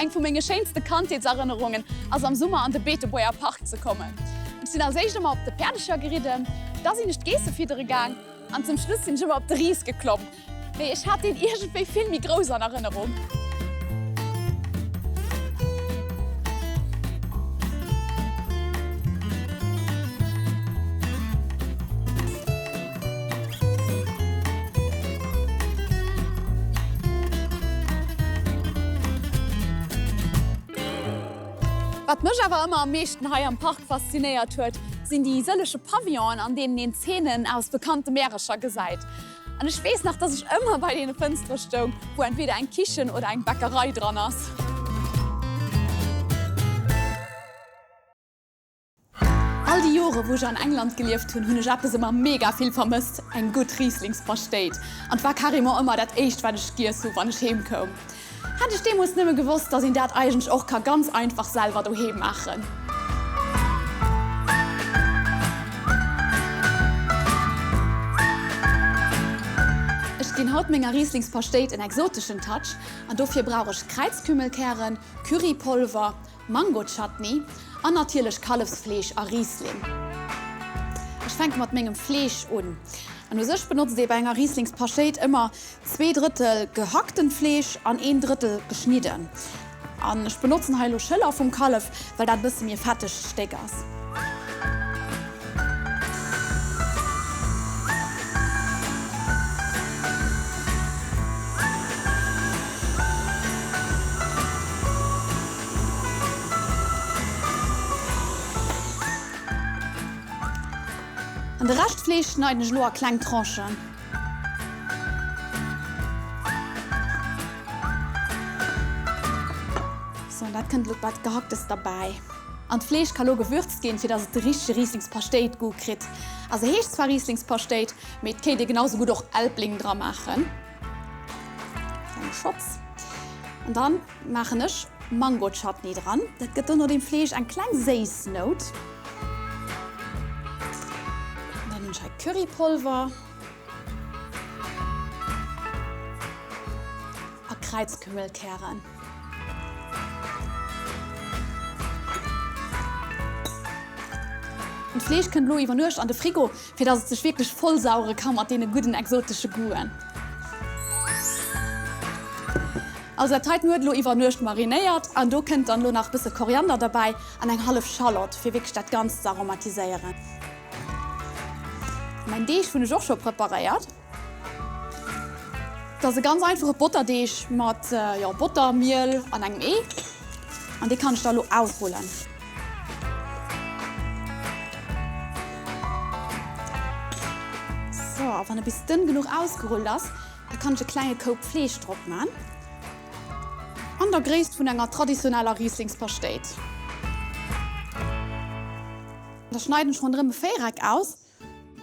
Eng vu menge schéinste Kandheetserënnerungen ass am Summer an de Beetebuerger Park ze kommen. Ech sinn als éischt ëmmer op de Päerdecher geridden, da sinn ech d'Geesse fiddere gaang an zum Schluss sinn ech ëmmer op de Ris geklomm. Mee ech hat deen iergendwéi vill méi grouss an Erënnerung. Wat mech awer ëmmer am meeschten hei am Park faszinéiert huet, sinn déi sëllege Pavillonen, an deenen een Zeenen aus bekannte Märecher gesäit. An ech weess nach, dass ech ëmmer bei deene Fënstere stoung, wou entweder eng Kichen oder eng Bäckerei dran ass. All déi Jore wou ech an England gelieft hunn, hunn ech eppes ëmmer mega vill vermësst, eng gutt Rieslingspaschtéit. An 't war carrément ëmmer dat éischt wat ech giess hu wann ech heem koum. Hätt ech deemools nëmme gewosst, dass een dat eigentlech och ka ganz einfach selwer doheem maachen. Ech ginn haut menger Rieslingspaschtéit en exoteschen Touch an dofir brauch ech Kräizkümmelkären, Currypolver, Mango-Chutney an natierlech Kallefsfleesch a Riesling. Ech fänke mat mengem Fleesch un. An u sech benotzt ee bei enger Rieslingspaschtéit ëmmer 2 Drëttel gehacktent Fleesch an een Drëttel geschnidden. An ech benotzen hei elo Schëller vum Kallef, well dat e bësse méi e fettegt Stéck ass. An de Rescht Fleesch schneiden ech elo a kleng Tranchen. Sou, an dat kënnt elo bei d'Gehacktes derbäi. An d'Fleesch ka lo gewürzt ginn, fir dass et de richtege Rieslingspaschtéit-Goût kritt. Also heescht zwar Rieslingspaschtéit, mee et kéint ee genau sou gutt och Elbling dra maachen. Klenge Schotz. An dann maachen ech Mango-Chutney dran. Dat gëtt dono dem Fleesch eng kleng séiss Nout. An dann hunn ech hei Currypolver. A Kräizkümmelkären. An d'Fleesch kënnt elo iwwer Nuecht an de Frigo, fir dass et sech wierklech vollsauere ka mat deene gudden exotesche Goûten. Also dat heiten huet elo iwwer Nuecht marinéiert an do kënnt dann elo nach e bësse Koriander derbäi an eng hallef Schallott, fir wierklech dat Ganzt ze aromatiséieren. Mäin Deeg hunn ech och scho preparéiert. Dat ass e ganz einfache Botterdeeg mat jo Botter, Miel an engem Ee. An dee kann ech da elo ausrullen. So, a wann e bis dënn genuch ausgerullt ass, da kann ech e klenge Koup Fleesch drop man. An der Gréisst vun enger traditioneller Rieslingspaschtéit. Da schneiden ech ronderëm e Véiereck aus,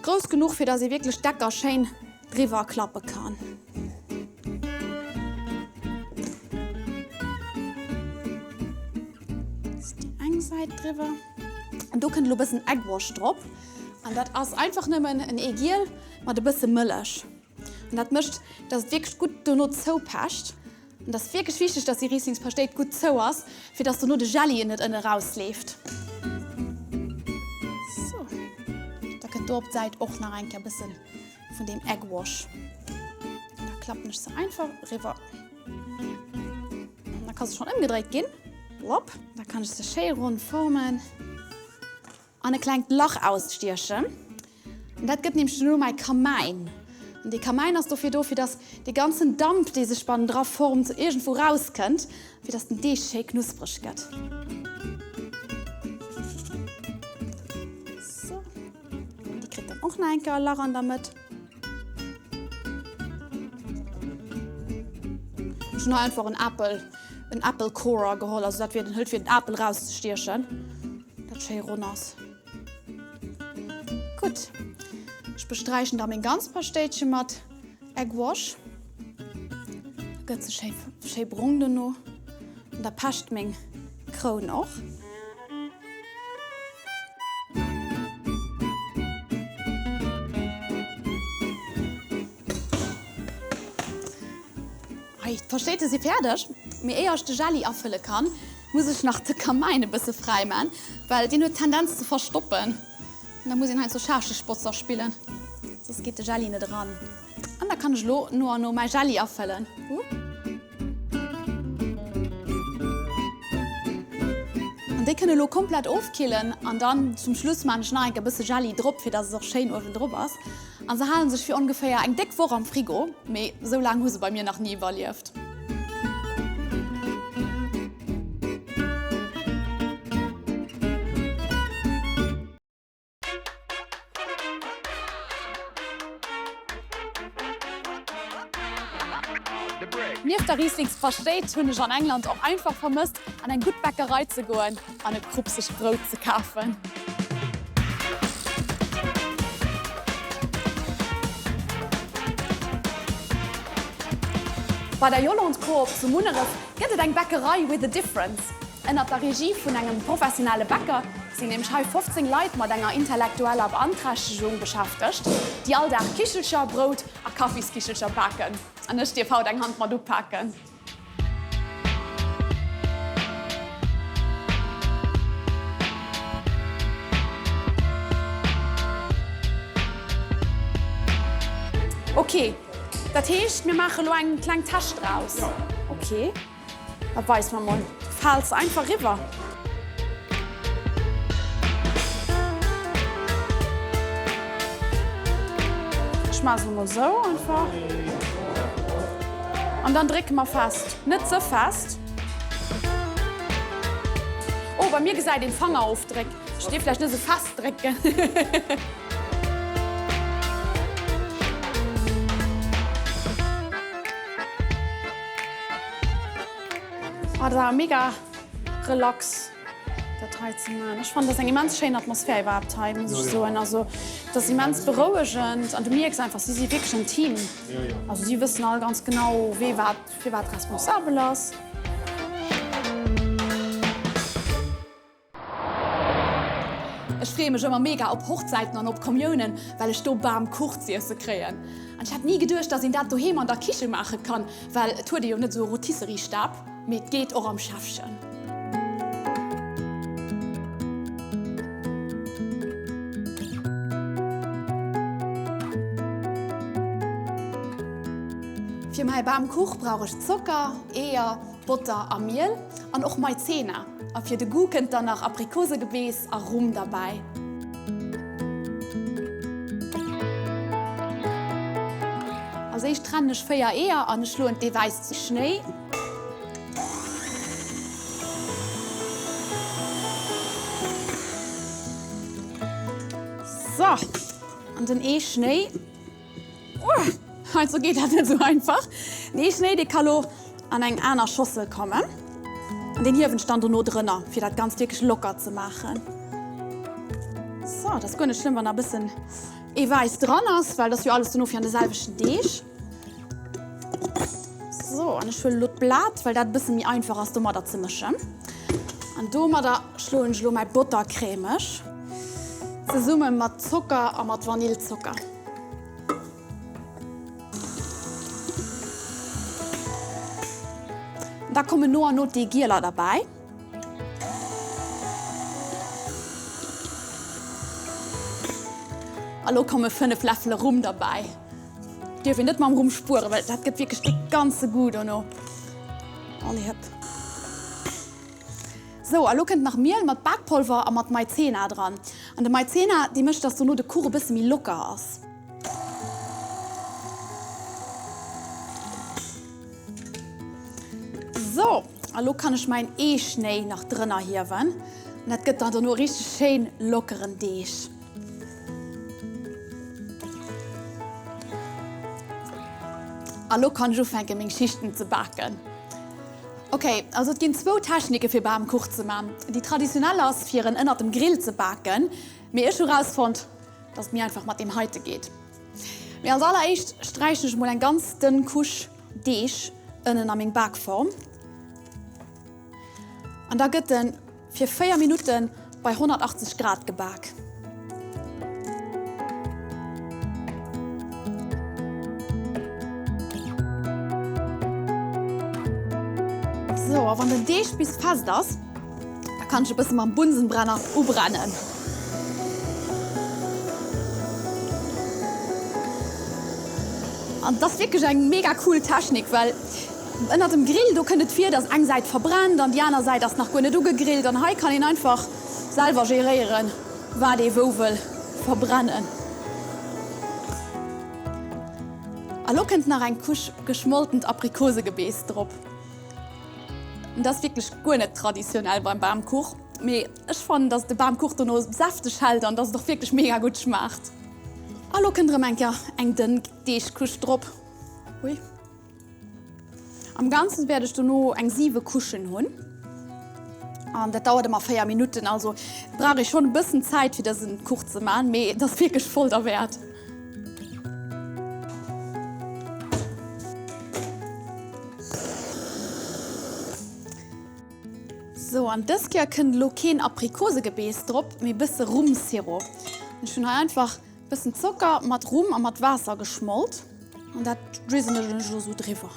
grouss genuch fir dass ee wierklech d'Ecker schéin driwwer klappe kann. Déi eng Säit driwwer. An do kënnt elo e bëssen Eggwash drop. An dat ass einfach nëmmen en Eegiel mat e bësse Mëllech. An dat mécht, dass et wierklech gutt dono zoupecht. An et ass wierklech wichteg, dass déi Rieslingspaschtéit gutt zou ass, fir dass dono de Jelli net ënne rausleeft. Sou, da kënnt do op d'Säit och nach eng Kéier e bësse vun deem Egg Wash. An da klappen ech se einfach eriwwer. An da ka se schonn ëmgedréit ginn. Wop, da kann ech se schéi ronn formen. An e klengt Lach ausstiechen. An dat gëtt nämlech duerno mäi Kamäin. An dee Kamäin ass dofir do, fir dass dee ganzen Damp, dee sech bannendra formt, iergendwou rauskënnt, fir dass den Deeg schéi knuspreg gëtt. Sou, déi kritt dann och nach eng Kéier e Lach an der Mëtt. Ech hunn hei einfach en Apel, en Apple Corer geholl, also dat wier den hëlt fir den Apel rauszestiechen, dat schéi ronn ass. Gutt, ech besträichen da meng ganz Paschtéitche mat Egg Wash. Da gëtt se schéi, schéi brong dono an da pecht meng Kroun och. Hei, d'Paschtéite si fäerdeg. Mee éier ech de Jelli afëlle kann, muss ech nach de Kamäin e bësse fräi man, well deen huet d'Tendenz ze verstoppen. An da muss een heiansdo Schaaschespotzer spillen, soss geet de Jelli net eran. An da kann ech elo no an no mäi Jelli afëllen. An déi kënne elo komplett ofkillen an dann zum Schluss maan ech nach enk e bësse Jelli drop, fir dass et och schéin uewendrop ass. An se halen sech fir ongeféier eng déck Woch am Frigo, mee sou laang hu se bei mir nach ni iwwerlieft. Nieft der Rieslingspaschtéit hunn ech an England och einfach vermësst, an eng gutt Bäckerei ze goen an e krupsegt Brout ze kafen. Bei der Yolande Coop zu Munneref gëtt et eng Bäckerei with a difference. Ënnert der Regie vun engem professionelle Bäcker sinn nämlech hei 15 Leit mat enger intellektueller Beanträchtegung beschäftegt, déi all Dag Kichelcher, Brout a Kaffiskichelcher baken. An ech dierf haut eng Hand mat upaken. Ok, dat heescht mir maache lo eng kleng Täsch draus? Ok. Da weis mer mol. Du faals einfach riwwer. Ech maache se mol sou einfach. An dann drécke mer fest. Net ze fest. Oh, bei mir gesäit een Fangerofdréck. Ech dierf vläicht net esou fest drécken. Oh, dat ass awer mega relax dat hei ze man. Ech fannen dat ass eng immens schéin Atmosphär iwwerhaapt hei, muss ech soen. Also dat ass immens berouegend an du mierks einfach, si si wierklech en Team. Also si wëssen all ganz genau, wee wat fir wat responsabel ass. Ech freeë mech ëmmer mega op Hochzäiten an op Kommiounen, well ech do Bam Kuch z'iesse kréien. An ech hätt ni geduecht, dass een dat doheem an der Kiche maache kann, well et huet ee jo net esou e Rôtisserie-Stab, mee et geet och am Schäffchen. Fir mäi Bam Kuch brauch ech Zocker, Eeër, Botter a Miel an och Maizena. A fir de Goût kënnt dann nach Aprikosegebeess a Rum derbäi. Als éischt trennen ech 4 Eeër an ech schloen d'Eewäiss zu Schnéi. So, an den Eeschnéi. Heiansdo geet dat net esou einfach. Den Eeschnéi, dee ka lo an eng aner Schossel kommen. An deen hiewen ech dann dono drënner, fir dat Ganzt wierklech locker ze maachen. So, dat ass guer net schlëmm, wann nach e bëssen Eewäiss dran ass, well dat ass jo alles dono fir an de selwechten Deeg. So, an ech huele lo d'Blat, well dat e bësse méi einfach ass, domadder ze mëschen. An domadder schloen ech lo mäi Botter cremeg, zesumme mat Zocker a mat Vanillzocker. Da kommen no an no d'Eegieler derbäi. A lo komme 5 Läffele Rum derbäi. Dierf een net mam Rum spueren, well dat gëtt wierklech dee ganze Goût dono. Allez hëpp. Sou, a lo kënnt nach Miel mat Bakpolver a mat Maizena dran. An de Maizena, dee mécht, dass dono de Kuch e bësse méi locker ass. Sou, a lo kann ech mäin Eeschnéi nach drënner hiewen. An dat gëtt dann dono e richteg schéin lockeren Deeg. A lo kann ech ufänken, meng Schichten ze baken. Ok, also et ginn zwou Technike fir Bamkuch ze man. Déi traditionell ass fir en ënnert dem Grill ze baken, mee ech hu rausfonnt dass et méi einfach mat deem heite geet. Mee als alleréischt sträichen ech mol eng ganz dënn Couche Deeg ënnen a meng Bakform an da gëtt en fir 4 Minutten bei 180 Grad gebak. Sou, a wann den Deeg bis fest ass, da kann ech e bësse mam Bunsenbrenner ubrennen. An et ass wierklech eng mega cool Technik, well ënnert dem Grill, do kënnt et vir, dass eng Säit verbrennt an déi aner Säit ass nach guer net ugegrillt. An hei kann een einfach selwer geréieren, wat ee wou wëll verbrennen. A lo kënnt nach eng Couche geschmoltent Aprikosegebeess drop. Dat ass wierklech guer net traditionell beim Bamkuch, mee ech fannen, dass et de Bamkuch dono säfteg hält an dass et och wierklech mega gutt schmaacht. A lo kënnt erëm eng Kéier eng dënn Deegcouche drop. Ui. Am Ganzen wäert ech dono eng 7 Couchen hunn. An dat dauert ëmmer 4 Minutten, also brauch ee schonn e bëssen Zäit fir dësen Kuch ze man, mee et ass wierklech voll derwäert. Sou, an dës Kéier kënnt elo keen Aprikosegebeess drop, mee e bësse Rum-Sirop. Ech hunn hei einfach bëssen Zocker mat Rum a mat Waasser geschmolt an dat drizzelen ech elo sou driwwer.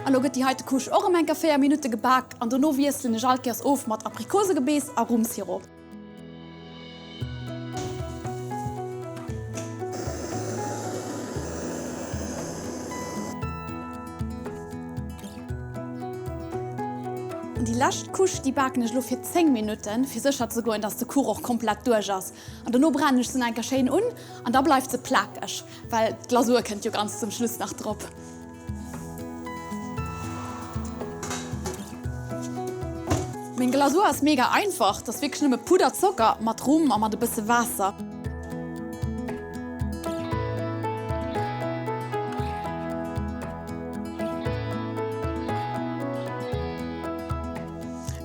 An lo gëtt déi heite Couche och ëm enker 4 Minutte gebak an dono wiesselen ech all Kéiers of mat Aprikosegebeess a Rumsirop. An déi lescht Couche, déi baken ech elo fir 10 Minutten, fir sécher ze goen, dass de Kuch och komplett duerch ass. An dono brennen ech se nach enker schéin un an da bleift se plakeg, well d'Glasur kënnt jo ganz zum Schluss nach drop. Meng Glasur ass mega einfach, et ass wierklech nëmme Pudderzocker mat Rum a mat e bësse Waasser.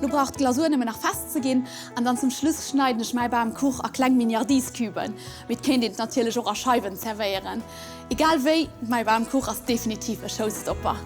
Lo brauch d'Glasur nëmme nach fest ze ginn an dann zum Schluss schneiden ech mäi Bamkuch a kleng Mignardise-Cuben, mee et kéint een et natierlech och a Scheiwen zerwéieren. Egal wéi, mäi Bamkuch ass definitiv e Showstopper.